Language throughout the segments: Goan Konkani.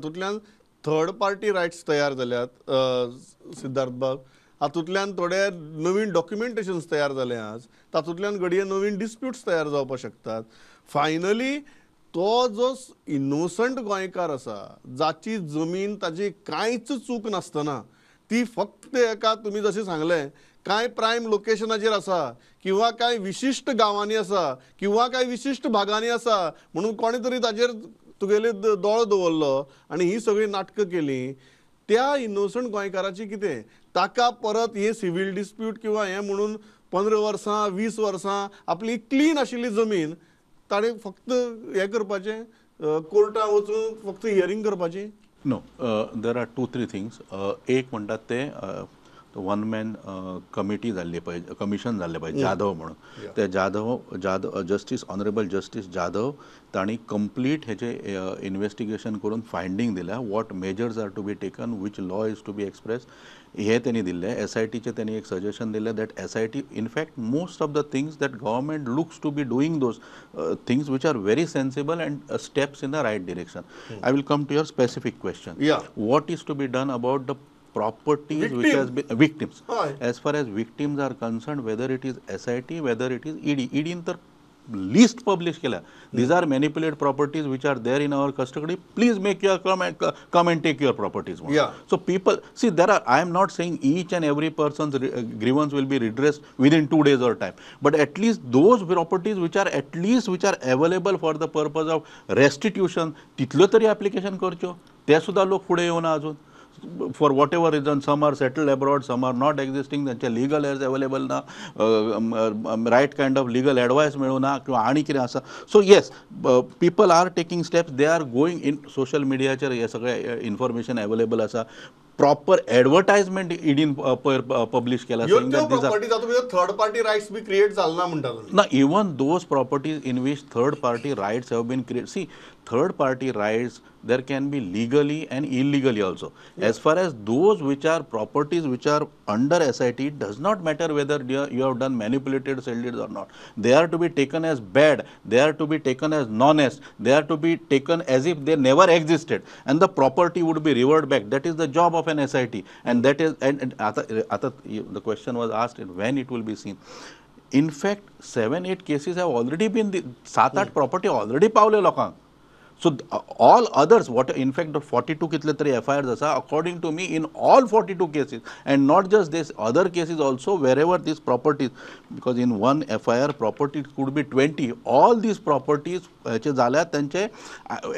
हातूंतल्यान थर्ड पार्टी रायट्स तयार जाल्यात सिद्धार्थ बाब, हातूंतल्यान थोडे नवीन डॉक्युमेंटेशन्स तयार जाले आज, तातूंतल्यान घडये नवीन डिस्प्यूट्स तयार जावपाक शकतात. फायनली तो जो इनोसंट गोंयकार आसा, जाची जमीन ताजी कांयच चूक नासतना ती फक्त एका तुमी जशें सांगलें कांय प्रायम लोकेशनाचेर आसा किंवा कांय विशिश्ट गांवांनी आसा किंवा कांय विशिश्ट भागांनी आसा म्हणून कोणे तरी ताजेर तुगेले दोळो दवरलो आनी ही सगळीं नाटकां केली, त्या इनोसंट गोंयकाराची कितें ताका परत हे सिवील डिस्प्यूट किंवा हें म्हणून 15 वर्सां 20 वर्सां आपली क्लीन आशिल्ली जमीन ताणें फक्त हें करपाचें, कोर्टान वचून फक्त हियरींग करपाची. No, there are 2-3 things. एक म्हणटात ते वन मॅन कमिटी जाल्ली पळय, कमिशन जाल्लें पळय जाधव म्हणून, ते Jadhav Jadhav justice honourable justice Jadhav तांणी कंप्लीट हेजे इन्वेस्टिगेशन करून फायंडींग दिल्या, what measures are to be taken, which law is to be express, हे त्यांनी दिल्लें. एस I टीचें त्यांनी एक सजेशन दिलें that S I T in fact most of the things that government looks to be doing those things which are very sensible and steps in the right direction. I will come to your specific question. What is to be done about the properties which has been victims. As far as victims are concerned, whether it is SIT, whether it is ED, ED in तर list publish केल्या. These are manipulated properties which are there in our custody. Please make your come and take your properties. So people see, there are, I am not saying each and every person's grievance will be redressed within 2 days or time, but at least those properties which are at least which are available for the purpose of restitution, तितल्यो तरी application करच्यो. ते सुद्धा लोक फुडें येवना अजून. For whatever reason, some are settled abroad, some are not existing, त्यांचे legal heirs available ना, right kind of legal advice मेळूना किंवा आनी कितें आसा. So yes, people are taking steps, they are going in social मिडियाचेर हे सगळें इन्फॉर्मेशन अवेलेबल आसा, प्रॉपर एडवर्टायजमेंट ईडीन पयर पब्लिश केला. थर्ड पार्टी रायट्स बी क्रिएट जालना म्हणटा ना, even those properties in which third party rights have been create. See, third party rights there can be legally and illegally also. As far as those which are properties which are under SIT, it does not matter whether you have done manipulated sale deeds or not. They are to be taken as bad, they are to be taken as non-est, they are to be taken as if they never existed, and the property would be reverted back. That is the job of an SIT. And that is, and the question was asked when it will be seen. In fact, 7-8 cases have already been, 7-8 property already पावले लोकांक. So all others, what in fact the 42 कितले तरी FIRs आसा, according to me in all 42 cases, and not just this, other cases also, wherever these properties, because in one FIR properties could be 20, all these properties हेचे जाल्यार तांचे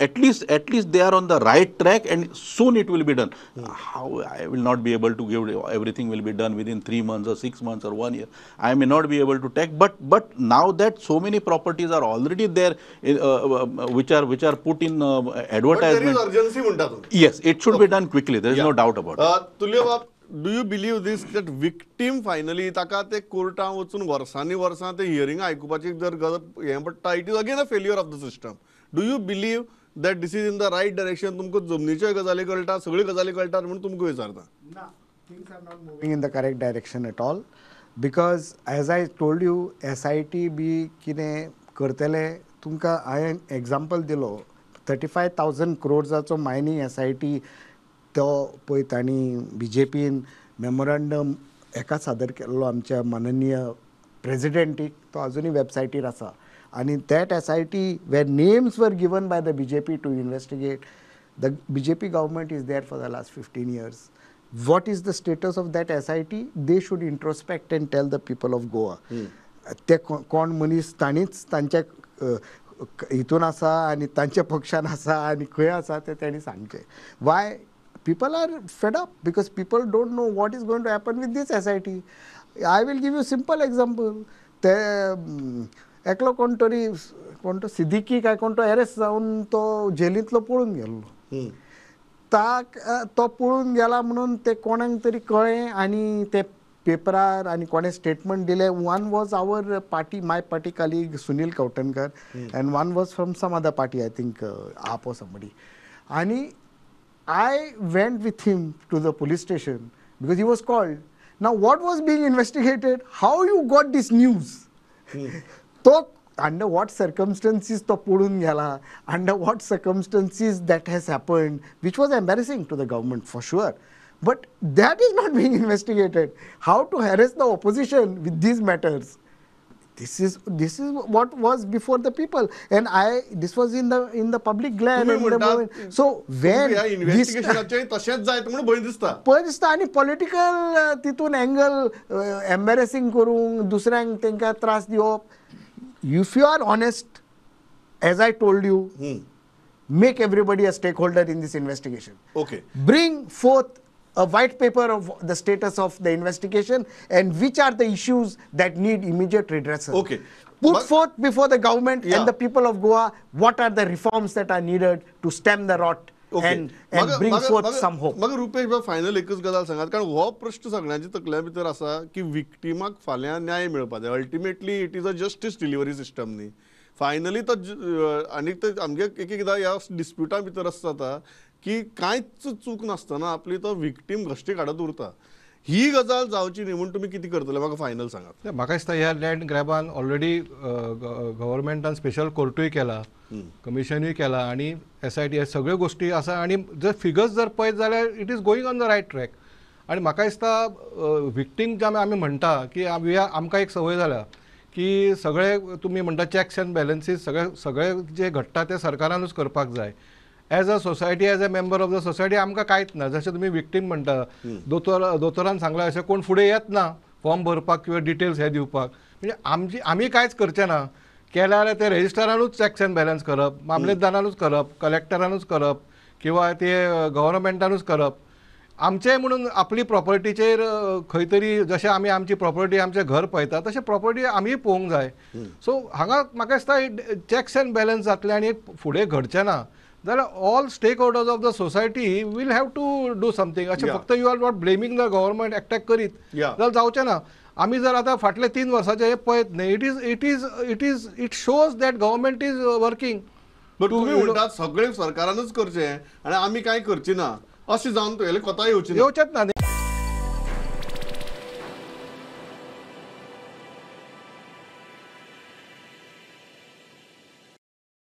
at least they are on the right track and soon it will be done. How I will not be able to give everything will be done within 3 months or 6 months or 1 year, I may not be able to take, but now that so many properties are already there, which are put in advertisement. But there is urgency म्हणता तुम्ही. Yes, it should be done quickly. There is no doubt about it. Tulio बाब, do you believe this that victim finally ताका ते कोर्टान वचून वर्सांनी वर्सां ते हियरिंग आयकुपाची जर गरज हें पडटा, it is again a failure of the system. Do you believe that this is in the right direction? तुमकां जमनीच्यो गजाली कळटा, सगळ्यो गजाली कळटात म्हणून तुमकां विचारता. ना, things are not moving in the correct direction at all, because as I told you, SIT B कितें करतले तुमकां हांवें एग्जाम्पल दिलो. 35,000 क्रोर्साचो मायनींग SIT तो पळय तांणी बीजेपीन मेमोरंडम एका सादर केल्लो आमच्या माननीय प्रेजिडेंटीक, तो अजुनूय वेबसायटीर आसा. आनी that SIT where names were given by the BJP to investigate, the BJP government is there for the last 15 years. What is the status of that SIT? They should introspect and tell the people of Goa. ते कोण मनीस तांणीच तांच्या हितून आसा आनी तांच्या पक्षान आसा आनी खंय आसा तें तांणी सांगचें. Why people are fed up? Because people don't know what is going to happen with this SIT. I will give you simple example. ते एकलो कोण तरी कोण तो सिद्दीकी काय कोण तो एरेस्ट जावन तो जेलींतलो पळून गेल्लो. तो पळून गेला म्हणून ते कोणाक तरी कळ्ळें आनी ते पेपरार आनी कोणें स्टेटमेंट दिलें. One was our party, my party colleague Sunil Kavthankar, and one was from some other party, I think AAP or somebody. आनी I went with him to the police station because he was called. Now what was being investigated? How you got this news? तो under what circumstances तो पळून गेला, under what circumstances that has happened, which was embarrassing to the government for sure, but that is not being investigated. How to harass the opposition with these matters? This is what was before the people, and this was in the public glare. So when इन्व्हेस्टिगेशनाचें तशेंच जायत म्हणून भंय दिसता, भंय दिसता आनी पॉलिटिकल तितून एंगल एम्बेरसिंग करूंक दुसऱ्यांक तांकां त्रास दिवप. If you are honest, as I told you, make everybody a stakeholder in this investigation. Okay. Bring forth a white paper of the status of the investigation and which are the issues that need immediate redressal. Okay. Put forth before the government and the people of Goa what are the reforms that are needed to stem the rot. Okay. And bring forth some hope. मग रुपेश बाब फायनल एकच गजाल सांगात, कारण हो प्रश्न सगळ्यांच्या तकल्या भितर आसा की विक्टिमाक फाल्यां न्याय मेळपा जाय. Ultimately it is a justice delivery system न्ही. फायनली तो आनी ते आमगे एक एकदां ह्या डिस्प्युटा भितर आसता जाता की कांयच चूक नासतना आपली तो विक्टीम घश्टी काडत उरता. ही गजाल जावची न्ही म्हूण तुमी कितें करतले म्हाका फायनल सांगात. म्हाका दिसता ह्या लँड ग्रॅबान ऑलरेडी गव्हर्मेंटान स्पेशल कोर्टूय केला, कमिशनूय केला आनी SIT सगळ्यो गोश्टी आसा आनी जर फिगर्स जर पळयत जाल्यार it is going on the right track. आनी म्हाका दिसता विक्टीम जे आमी म्हणटा की आमकां एक संवय जाल्या की सगळे तुमी म्हणटा चॅक्स एंड बॅलन्सीस सगळे सगळे जे घडटा ते सरकारानूच करपाक जाय. As a society, as a member of the society आमकां कांयच ना. जशें तुमी विक्टीम म्हणटा, दोतोरान सांगलां अशें कोण फुडें येत ना फॉर्म भरपाक किंवा डिटेल्स हे दिवपाक, म्हणजे आमची आमी कांयच करचें ना. केलें जाल्यार ते रेजिस्ट्रारानूच चॅक्स एंड बॅलन्स करप, मामलेदारानूच करप, कलेक्टरानूच करप किंवा ते गव्हर्मेंटानूच करप. आमचें म्हणून आपली प्रॉपर्टीचेर खंय तरी जशें आमी आमची प्रॉपर्टी आमचें घर पळयता तशें प्रॉपर्टी आमी पळोवंक जाय. सो हांगा म्हाका दिसता चॅक्स एंड बॅलन्स जातलें आनी फुडें घडचें ना जाल्यार all stakeholders of the society will have to do something. अशें फक्त you are not blaming the government एकट्याक करीत जाल्यार जावचें ना. आमी जर आतां फाटले 3 वर्साचे हे पळयत न्ही, it is it is it is it shows that government is working. But तुमी म्हणटात सगळें सरकारानूच करचें आनी आमी कांय करची ना, अशें जावन तुगेलें कोता येवचें ना.